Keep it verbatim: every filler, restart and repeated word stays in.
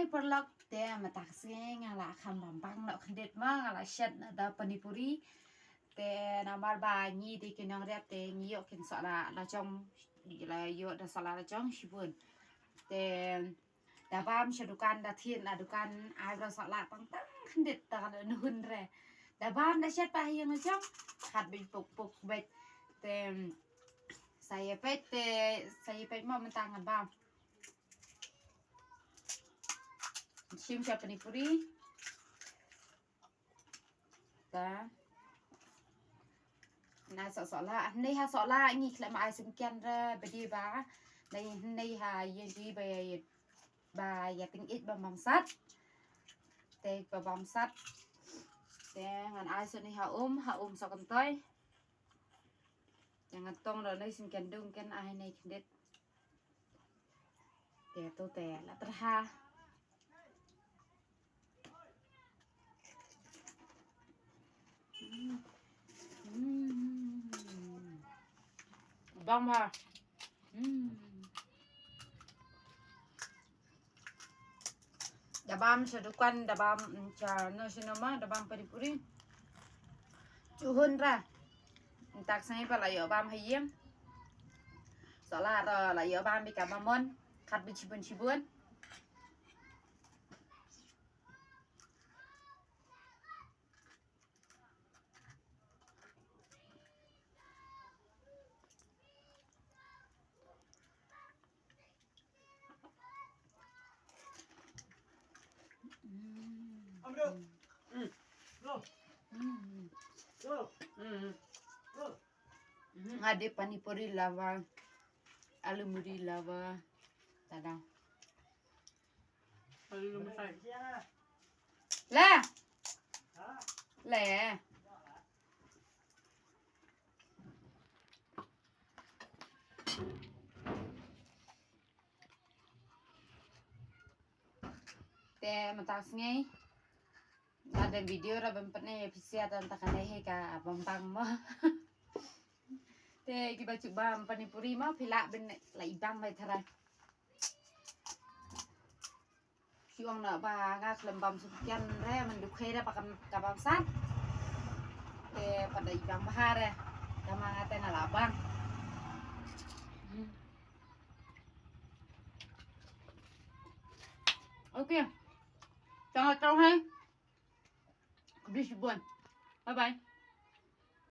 Paralok, te mynta ka sngi nga la kham bam bang noh khyndiat ma, nga la shet na da pani puri. Te namar ba ngi dei ki nongrep te ngi ïoh kin sohlah la jong, la ïoh da sohlah la jong shibun. Te da bam sha dukan, da thied na dukan ai bra sohlah tang tang khyndiat, tang da nuhun re. Da bam da shet ba ha ïing la jong khat bit puk puk bit. Te sa ïa peit, te sa ïa peit mo mynta ngan bam. Shim sha pani puri. Ta. Na soh sohlah, hynrei ha sohlah ngi khlem ai sumken re, ba dei ba. Hynrei, hynrei ha ïing dei ba ïa, ba ïa tyngeh ba bamsat. Te ba bamsat. Te ngan ai shuh ne ha um, ha um soh kyntoi. Te ngan tong da ne sumken dung ken ai ne khyndiat. Te to te la trha. Hmm. Hmm. Bam ha. Hmm. Da bam sha dukan, da bam, mm, sha no sha no ma, da bam pani puri. Chuhun ra. Mynta ka sngi pat la ïoh bam ha ïing. Sohlah ruh la ïoh bam bad ka mamon. Khat bit shibun shibun. Nga dei pani puri lover, aloo muri lover. Tada. Aloo methai. Le. Le. Te mynta ka sngi la don video ruh ban pyni ïa phi sha, tang ta kane hi ka bam bang mo. Te kiba shu bam pani puri mo phi lah ban leit bam beit tharai. Shu ong noh ba nga khlem bam sumken re, mynta khie re ba kan ka bamsat. Te pat da i bam bha re. Tangba nga te nga la bam. Okay. Tang tang hai. Khublei shibun. Bye bye.